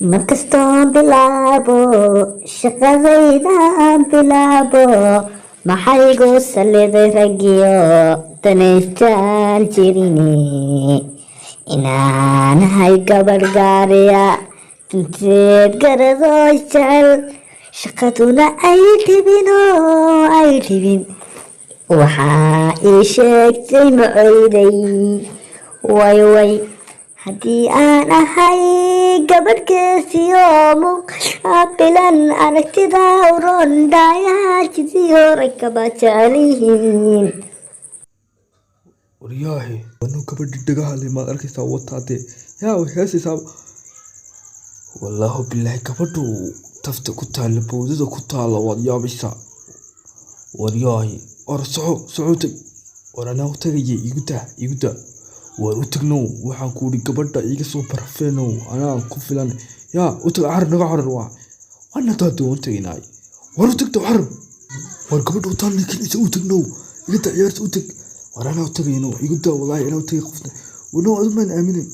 Markastoon bilaabo shaqadaydaan bilaabo, maxaygu saliday raggiyo danaystaan jirine, inaanahay gabadh gaariya dunteed garadoo jecel, shaqaduna ay dhibin oo ay dhibin. Waxaa ii sheegtay macoyday way way. Haddii aan ahay gabadh geesiyo muqaabilan, aragtida uron, dhaayaha jidiyo ragkaba jecel yihiin. Waryaahe, wanu gabadhi dhagaha leh maad arkaysaa? Wataa dee, yaa way heesaysaa. Wallaahi bilaahi, gabadhu tafta ku taalla, bowdada ku taalla, waad yaabaysaa. Waryaahe, war soco, soco, tag. War anaa u tagaye, igu daa, igu daa. War u tagnow, waxaan ku idhi gabadha iiga soo barfeenow, anaa ku filan. Yaa u tag, carar naga carar, waa wana taade, waan tagaynaa. War u tagto, carar. War gabadha u taalla kiniisa u tagnow, iga daa ciyaarta, u tag. War anaa u tagayno, igu daa, wallaahi anaa u tagay qofna. Wanow adu maan aaminay.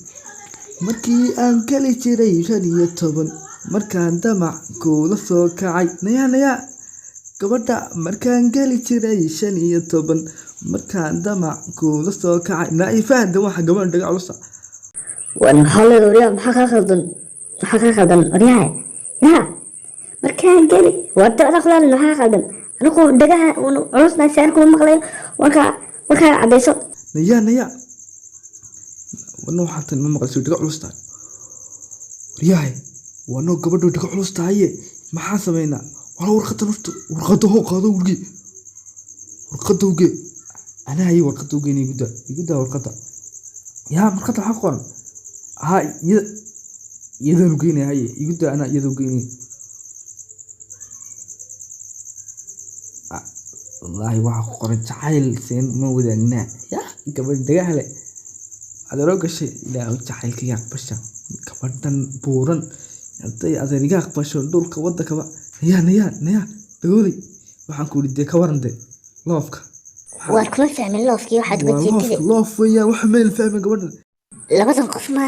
Markii aan geli jiray 15, markaan damac kuula soo kacay, nayaa nayaa gabadha, markaan geli jiray 15, markaan damac kuula soo kacay, naa ii fahan waxa gabadha dhaga culusa. War maxaa leeda waryaa? Maxaa kaa khaldan? Maxaa kaa khaldan waryaha? Yaa markaan geli waa dacda kulaal, maxaa kaa khaldan? Anigu dhagaha culusna si aan kuma maqlayo. Warkaa warkaa cadayso. Nayaa nayaa, wana waxaa tan ma maqlayso, dhaga culus tahay. Waryahay, waanoo gabadhu dhaga culus tahaye, maxaan samaynaa? Wala warqadan horta, warqada hoo qaado, wurge warqada uge, anaa haye warqada ugeyn, igu daa, igu daa warqada. Yaa warqada waxaa ku qoran ha iyada, iyadaan ugeynaya, haye igu daa, anaa iyada ugeynaya. Wallaahi waxaa ku qoran jacayl seen ma wadaagnaa. Yaa gabadh dhagaha leh adeeroo gashay, ilaahu jacaylka aqbasha gabadhan buuran, hadday adeer iga aqbasho dhulka waddankaba. Nayaa nayaa nayaa dhagooley, waxaan ku idhi dee ka waran dee love-ka? Waar kuma fahmin love-kii waxaad uga Waa jeedtide. Love, love weeyaan, waxa meel fahmin gabadhan. Labadan qof ma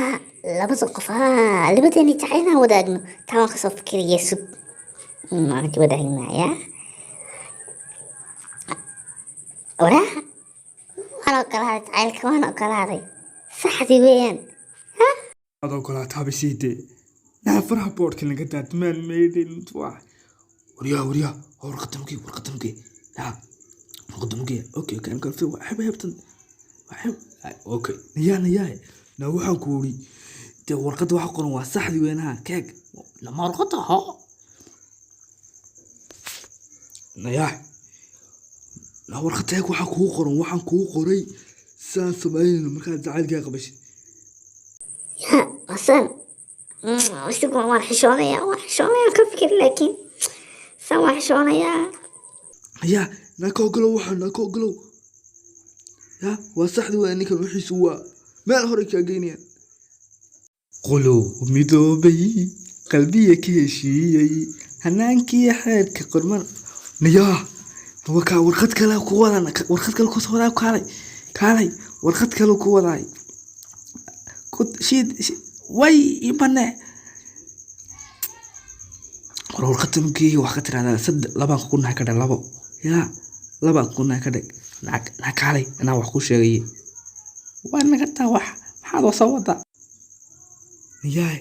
labadan qof haa, labadeeni jacaylaan wadaagno, taa waan kasoo fikiraya. Sug, waan ka wadaagnaa. Yaa waraa, waan ogolaaday jacaylka, waan ogolaaday, saxdii weeyaan. Aad ogolaataaba siidee naa faraha boodhka laga daadmaan meydhin waa. Waryaa waryaa, warqadan ugee, warqadan ugee, yaa warqadan ugee. Okay okay, I'm gonna feel waxba hebtan waxba. Okay, nayaa nayaa na, waxaan ku uri dee warqadda waxa qoran waa saxdii weynaha keeg lama warqadda ho. Nayaa na, warqadda eeg, waxaa kugu qoran, waxaan kugu qoray saan samaynayno markaad jacaylkaa qabashid. Yaa wasan isigu waan xishoonayaa, waan xishoonayaa, ka fikir, laakiin saan waan xishoonayaa. Yaa naa ka ogolow, waxaa naa ka ogolow. Ya waa saxdi waa, ninkan wixiisu waa meel hore kaa geynayaan. Qolow midoobay qalbiya ka heshiiyey hanaankii xeedka qorman. Nayaa wakaa, warqad kale ku wadan, warqad kale kusoo wadaa, kaalay kaalay, warqad kale ku wadaay ku shiid way ibane. War warqadan ugeeya, wax ka tirahdaa saddex labaan kugu nahay ka dhig labo, yaa labaan kugu nahay ka dhig. Lacag lacag, kaalay, anaa wax kuu sheegaye, waa naga taa, wax maxaad soo wadaa? Yaay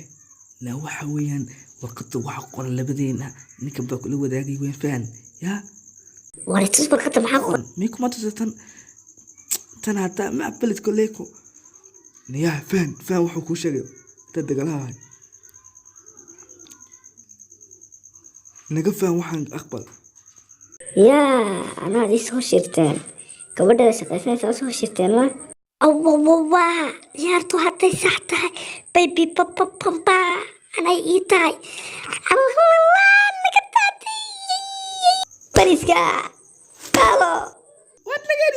la, waxa weeyaan warqadda waxa qoran labadeena ninka baa kula wadaagay weyn, fahan yaa. War itus warqadda, maxaa ku qoran? May kuma tusa tan, tan haddaa ma aqbalid koleyko. Nayaa fahan, fahan wuxuu kuu sheegay haddaad dagalaha ahay, naga fahan, waxaan aqbal. Yaa anaad ii soo shirteen, gabadhada shaqaysanaysa soo shirteen ma awawawaa. Ciyaartu hadday sax tahay, baby bababamba, anay ii tahay. Allah naga taatay bariska qaado. Waad naga.